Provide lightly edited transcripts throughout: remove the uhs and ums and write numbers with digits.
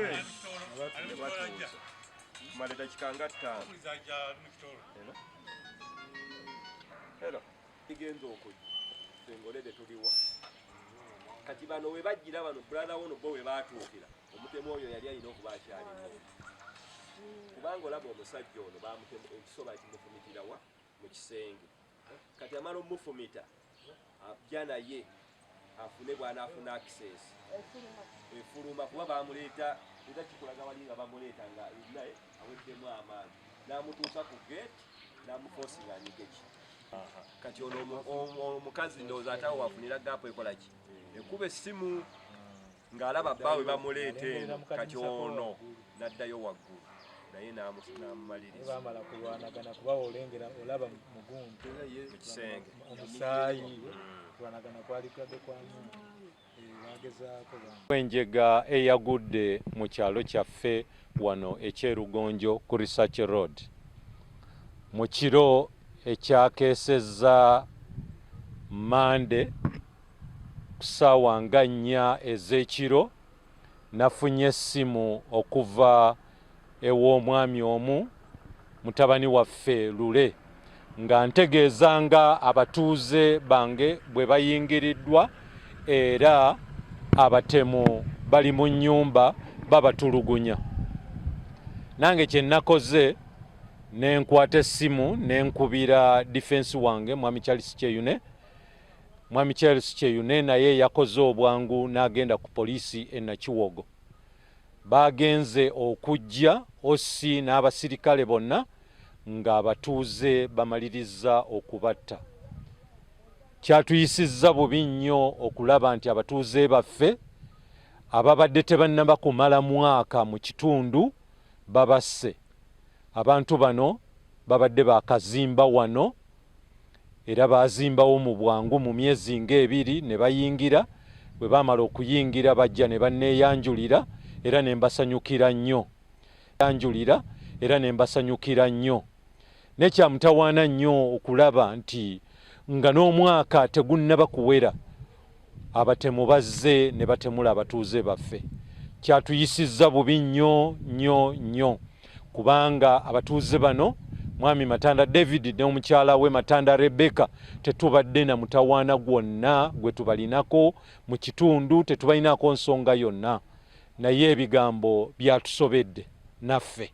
Ne batuuza kumala eddakiika nga 5. Era igenza okujja engolede tuliwa. Kati bano we bajjira, bano brother wono bo we batuukira, omutemu oyo yali alina okuba akyali munda, kubanga olaba omusajja ono bamutemu ekiso bakimufumitirawa mu kisenge. Kati amala omufumita, ajja naye afune bw'anaafuna access efuluma, kuba bamuleeta era kikulaga wali nga bamuleeta nga naye aweddemu amaanyi, n'amutuusa ku gate, n'amuforcinga anyige ki. Kati ono omukazi ndowooza ate awo wafunira gap, ekola ki, ekuba essimu ng'alaba bbaawe bamuleeta eno. Kati ono n'addayo waggulu naye n'amumaliriza. Bamala kulwanagana, kuba olengera olaba mugundi mu kisenge. Omusaayi, kulwanagana kwali kwadde kwamu, bagezaako bambi. Enjega eyagudde mu kyalo kyaffe wano ekyerugonjo ku Research Road mu kiro ekyakeesezza Mande ku ssaawa nga 4 ez'ekiro, nafunye essimu okuva ew'omwami omu, mutabani waffe Lule, nga ntegeeza nga abatuuze bange bwe bayingiriddwa era abatemu bali mu nnyumba babatulugunya. Nange kye nakoze, ne nkwata essimu ne nkubira defense wange, mwami Charles Kyeyune. Mwami Charles Kyeyune naye yakoze obwangu n'agenda ku poliisi e Nakiwogo. Bagenze okujja OC n'abasirikale bonna ng'abatuuze bamalirizza okubatta. Kyatuyisizza bubi nnyo okulaba nti abatuuze baffe ababadde tebannaba kumala mwaka mu kitundu babasse. Abantu bano babadde bakazimba wano, era bazimbawo mu bwangu mu myezi ng'ebiri ne bayingira. Bwe baamala okuyingira, bajja ne banneeyanjulira era ne mbasanyukira nnyo, yanjulira era ne mbasanyukira nnyo. Nekyamutawaana nnyo okulaba nti nga n'omwaka tegunnaba kuwera, abatemu bazze ne batemula abatuuze baffe. Kyatuyisizza bubi nnyo nnyo nnyo, kubanga abatuuze bano, mwami Matanda David n'omukyala we Matanda Rebecca, tetubadde na mutawaana gwonna gwe tubalinako mu kitundu, tetubalinaako nsonga yonna, naye ebigambo byatusobedde naffe.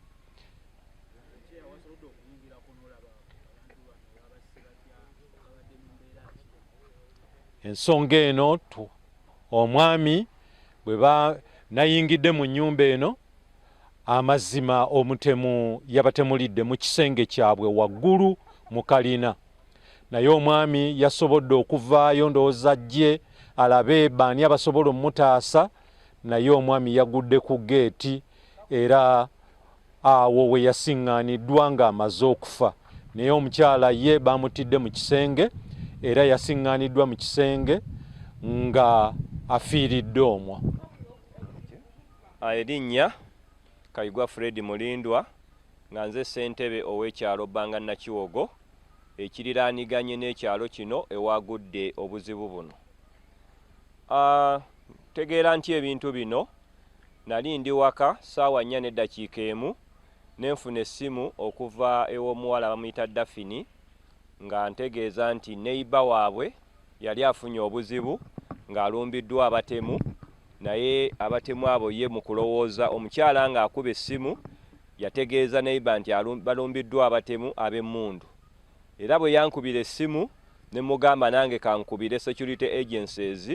Wasobodde okuyingirako n'olaba abantu bano babasse batya, babadde mu mbeera ki? Ensonga eno omwami bwe ba nayingidde mu nnyumba eno, amazima omutemu yabatemulidde mu kisenge kyabwe waggulu mu kalina, naye omwami yasobodde okuvaayo, ndowooza ajje alabe baani abasobola omutaasa, naye omwami yagudde ku geeti era awo we yasiŋŋaaniddwa ng'amaze okufa. Naye omukyala ye bamutidde mu kisenge era yasiŋŋaaniddwa mu kisenge nga afiiridde omwo. Erinnya Kayigwa Fred Mulindwa, nga nze ssentebe ow'ekyalo Bbanga Nakiwogo ekiriraaniganye n'ekyalo kino ewagudde obuzibu buno. Tegeera nti ebintu bino, nali ndi waka ssaawa 4:01 ne nfuna essimu okuva ew'omuwala bamuyita Dafini, nga ntegeeza nti neighbour waabwe yali afunye obuzibu ng'alumbiddwa abatemu. Naye abatemu abo, ye mu kulowooza, omukyala ng'akuba essimu yategeeza neighbour nti balumbiddwa abatemu ab'emmundu. Era bwe yankubira essimu ne mugamba nange kankubire security agencies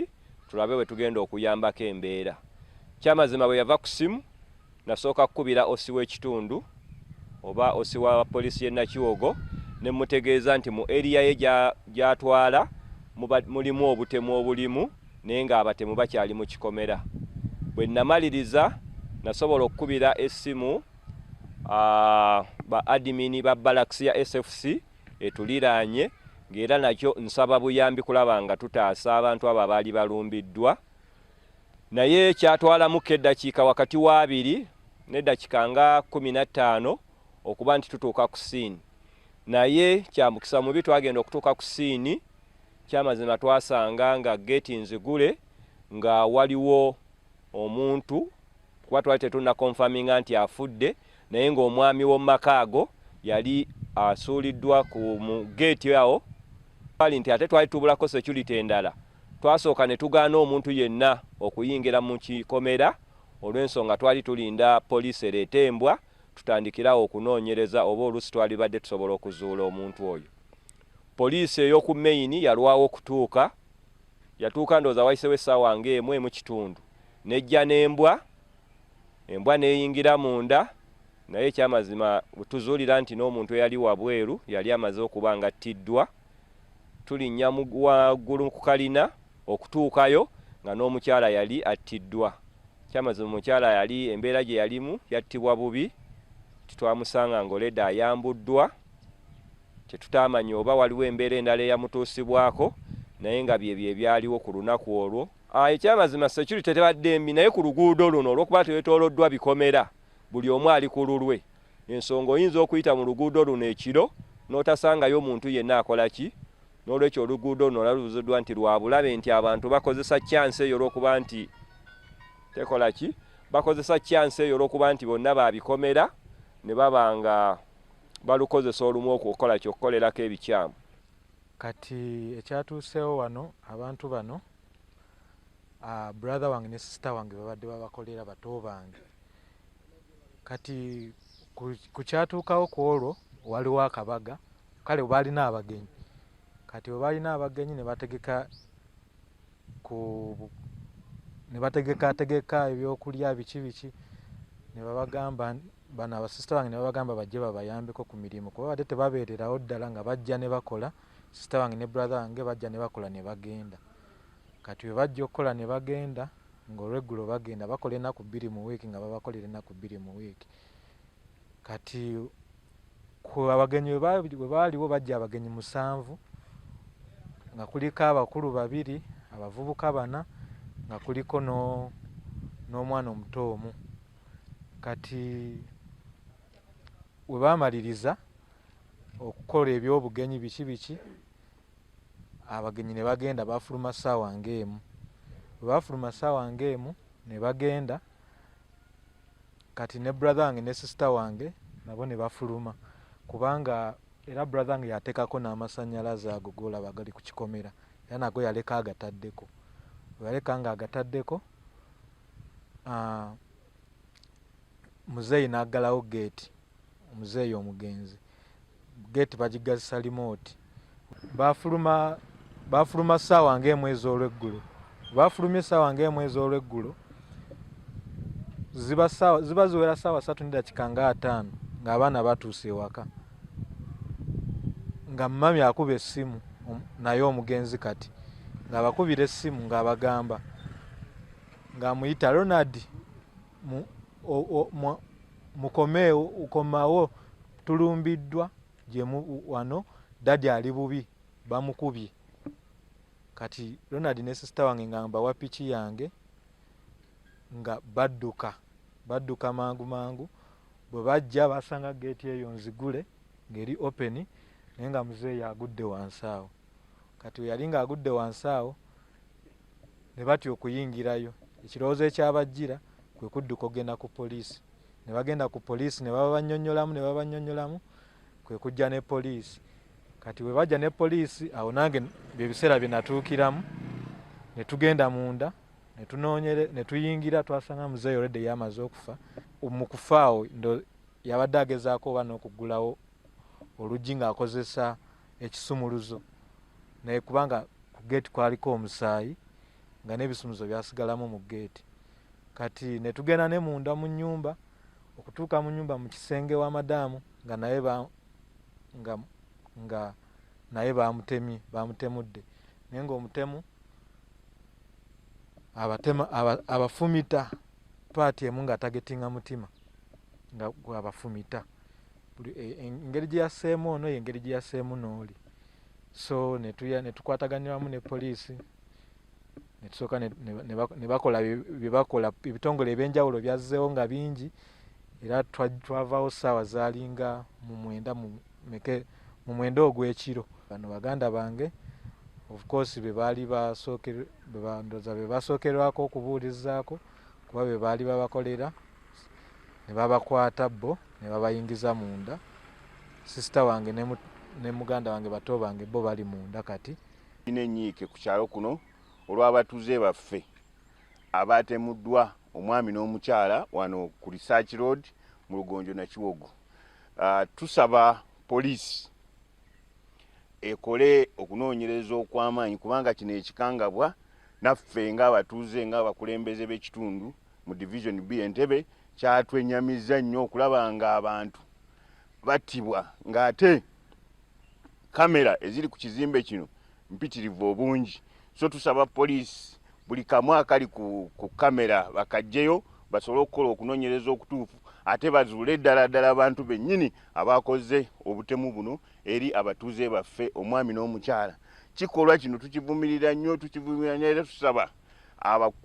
tulabe bwe tugenda okuyambako embeera. Kyamazima bwe yava ku ssimu, nasooka kukubira OC w'ekitundu oba OC wa poliisi y'e Nakiwogo ne mutegeeza nti mu area ye gy'atwala mulimu obutemu obulimu, naye ng'abatemu bakyali mu kikomera. Bwe namaliriza, nasobola okukubira essimu ba admin ba barracks ya SFC etuliraanye, ng'era nakyo nsaba buyambi kulaba nga tutaasa abantu abo abaali balumbiddwa. Naye kyatwalamuko eddakiika wakati wa 20 n'eddakiika nga 15 okuba nti tutuuka ku scene. Naye kyamukisa mubi, twagenda okutuuka ku scene, kyamazima twasanga nga geeti nzigule, nga waliwo omuntu. Kuba twali tetunnakonfaminga nti afudde, naye ng'omwami w'omu maka ago yali asuuliddwa ku mu geeti awo. Ali nti ate twali tubulako security endala, twasooka ne tugaana omuntu yenna okuyingira mu kikomera olw'ensonga twali tulinda poliisi ereete embwa tutandikirawo okunoonyereza oba oluusi twalibadde tusobola okuzuula omuntu oyo. Poliisi ey'oku main yalwawo okutuuka, yatuuka ndowooza wayisewo essaawa ng'emu emu kitundu, nejja n'embwa, embwa n'eyingira munda. Naye ekyamazima tuzuulira nti n'omuntu eyali wabweru yali amaze okuba nga attiddwa. Tulinnya waggulu ku kalina okutuukayo nga n'omukyala yali attiddwa. Ekyamazima omukyala yali embeera gye yalimu yattibwa bubi, titwamusanga ng'oleda ayambuddwa, tetutaamanya oba waliwo embeera endala eyamutuusibwako, naye nga byebyo ebyaliwo ku lunaku olwo. Ekyamazima security tebadde mbi, naye ku luguudo luno olw'okuba tewetooloddwa bikomera, buli omu ali ku lulwe, ensonga oyinza okuyita mu luguudo luno ekiro n'otasangayo muntu yenna akola ki. N'olwekyo oluguudo luno lwaluzuddwa nti lwa bulabe, nti abantu bakozesa chance eyo olw'okuba nti tekola ki, bakozesa chance eyo olw'okuba nti bonna babikomera ne baba nga balukozesa olumu okukola ki, okukolerako ebikyamu. Kati ekyatuuseewo wano, abantu bano, brother wange ne sister wange babadde babakolera, bato bange. Kati ku kyatuukawo ku olwo waliwo akabaga, kale baalina abagenyi. Kati bwe balina abagenyi ne bategeka ku ne bategekategeka ebyokulya biki biki, ne babagamba bano abasisita bange ne babagamba bajje babayambeko ku mirimu, kuba badde tebabeererawo ddala nga bajja ne bakola. Sisita wange ne brother wange bajja ne bakola ne bagenda. Kati bwe bajja okukola ne bagenda, ng'olweggulo bagenda bakola ennaku 2 mu wiiki, nga babakolera ennaku 2 mu wiiki. Kati ku abagenyi bwe baaliwo bajja abagenyi 7, nga kuliko abakulu 2, abavubuka 4, nga kuliko n'omwana omuto omu. Kati we baamaliriza okukola ebyobugenyi biki biki, abagenyi ne bagenda, bafuluma ssaawa ng'emu. Bwe bafuluma ssaawa ng'emu ne bagenda, kati ne brother wange ne sister wange nabo ne bafuluma, kubanga era brother wange yateekako n'amasannyalaze ago g'olaba gali ku kikomera, era nago yaleka agataddeko. Bwe yaleka ng'agataddeko, muzeeyi n'aggalawo geeti, omuzeeyi omugenzi. Geeti bagigazisa limooti. Bafuluma ssaawa ng'emu ez'olweggulo. Bafulumye essaawa ng'emu ez'olweggulo, ziba ziwera ssaawa 3:50 ng'abaana batuuse ewaka. Nga mami akuba essimu naye omugenzi kati ng'abakubira essimu ng'abagamba, ng'amuyita Ronald, mukomeewo, ukomawo, tulumbiddwa gye wano, daddy ali bubi, bamukubye. Kati Ronald ne sister wange nga mbawa piki yange, nga badduka mangu mangu. Bwe bajja basanga geeti eyo nzigule ng'eri open, naye nga muzeeyi agudde wansi awo. Kati we yali ng'agudde wansi awo ne batya okuyingirayo. Ekirowoozo ekyabajjira kwe kudduka okugenda ku poliisi. Ne bagenda ku poliisi ne babannyonnyolamu, kwe kujja ne poliisi. Kati bwe bajja ne poliisi awo nange bye biseera bye natuukiramu, ne tugenda munda, ne tunoonyere, ne tuyingira, twasanga muzeeyi already yamaze okufa. Mu kufa awo yabadde agezaako oba n'okuggulawo oluggi ng'akozesa ekisumuluzo, naye kubanga ku geeti kwaliko omusaayi nga n'ebisumuluzo byasigalamu mu geeti. Kati ne tugenda ne munda mu nnyumba, okutuuka mu nnyumba mu kisenge wa madaamu nga naye nga naye bamutemye, bamutemudde. Naye ng'omutemu abafumita paati emu ng'atagetinga mutima, nga gw'abafumita. Engeri gye yasseemu ono y'engeri gye yasseemu n'oli. So ne tukwataganiramu ne poliisi, ne tusooka ne bakola bye bakola, ebitongole ebyenjawulo byazzeewo nga bingi, era twavaawo ssaawa zaalinga mu mwenda mu mwenda ogw'ekiro. Bano baganda bange of course be baali ndowooza be basookerwako okubuulizaako, Kuba be baali babakolera ne babakwata bo ne babayingiza munda. Sisita wange ne muganda wange, bato bange, bo bali munda kati. N'ennyiike ku kyalo kuno olw'abatuuze baffe abatemuddwa, omwami n'omukyala, wano ku Research Road mu Lugonjo Nakiwogo. Tusaba poliisi ekole okunoonyereza okw'amaanyi, kubanga kino ekikangabwa naffe ng'abatuuze, ng'abakulembeze b'ekitundu mu Division B Entebbe, kyatwenyamizza nnyo okulaba ng'abantu battibwa ng'ate kamera eziri ku kizimbe kino mpitirivu obungi. So tusaba poliisi buli kamu akali ku kamera bakajjeyo, basobole okukola okunoonyereza okutuufu, ate bazuule ddala ddala abantu bennyini abakoze obutemu buno eri abatuuze baffe, omwami n'omukyala. Kikolwa kino tukivumirira nnyo, tukivumirira nnyo, era tusaba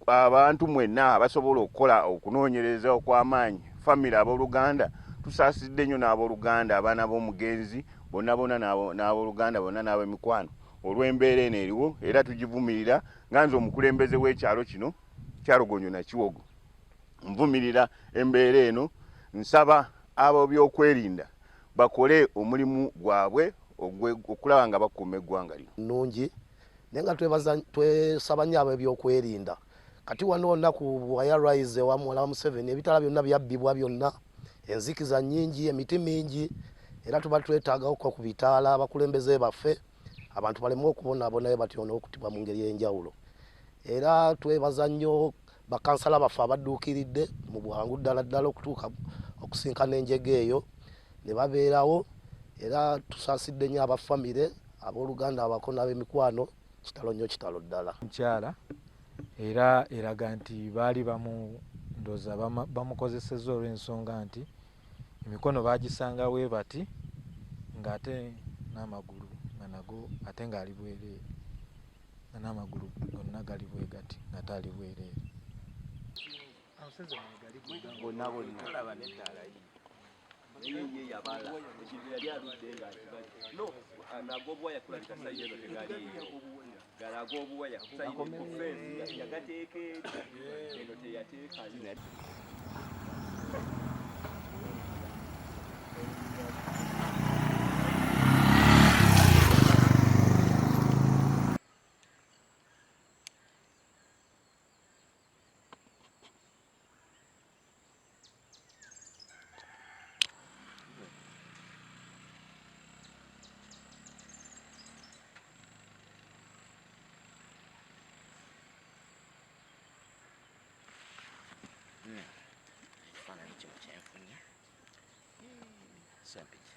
abantu mwenna abasobola okukola okunoonyereza okw'amaanyi. Famire, abooluganda, tusaasidde nnyo n'abooluganda, abaana b'omugenzi bonna bonna, n'abooluganda bonna n'ab'emikwano olw'embeera eno eriwo, era tugivumirira. Nga nze omukulembeze w'ekyalo kino kya Lugonjo Nakiwogo, nvumirira embeera eno. Nsaba ab'ebyokwerinda bakole omulimu gwabwe okulaba nga bakuuma eggwanga lino. Nnungi, naye nga twebaza, twesaba nnyo ab'ebyokwerinda. Kati wano wonna ku Waya Rise ewa muwala wa Museveni, ebitaala byonna byabbibwa byonna, enzikiza nnyingi, emiti mingi, era tuba twetaagawoko ku bitaala, abakulembeze baffe, abantu baleme okubonaabonayo batyo n'okutibwa mu ngeri ey'enjawulo. Era twebaza nnyo bakansala baffe abadduukiridde mu bwangu ddala ddala okutuuka okusinkana enjega eyo ne babeerawo. Era tusaasidde nnyo abafamire, abooluganda, abako n'ab'emikwano. Kitalo nnyo, kitalo ddala. Mukyala era eraga nti baali bamu ndowooza bamukozesezza, olw'ensonga nti emikono bagisanga bwe bati, ng'ate n'amagulu nga nago ate ng'ali bwereere, nga n'amagulu gonna gali bwe gati, ng'ate ali bwereere. Bonna bonna naye ye yabala ekintu yali aludde nga no ag'obuwaya kulabika side eno tegaliiyo. Gala ag'obuwaya side ku fence yagateeka eri, eno teyateekayo. Ekifaananyi kino kyenfunye, Sempiki.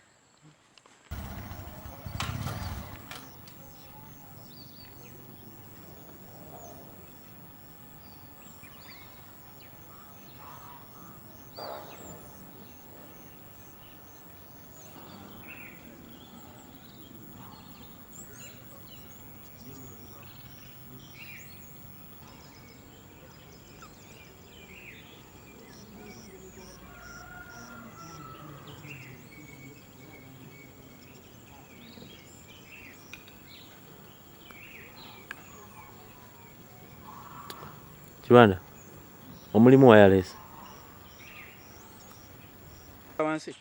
Kibanda, omulimu wireless. Wansi.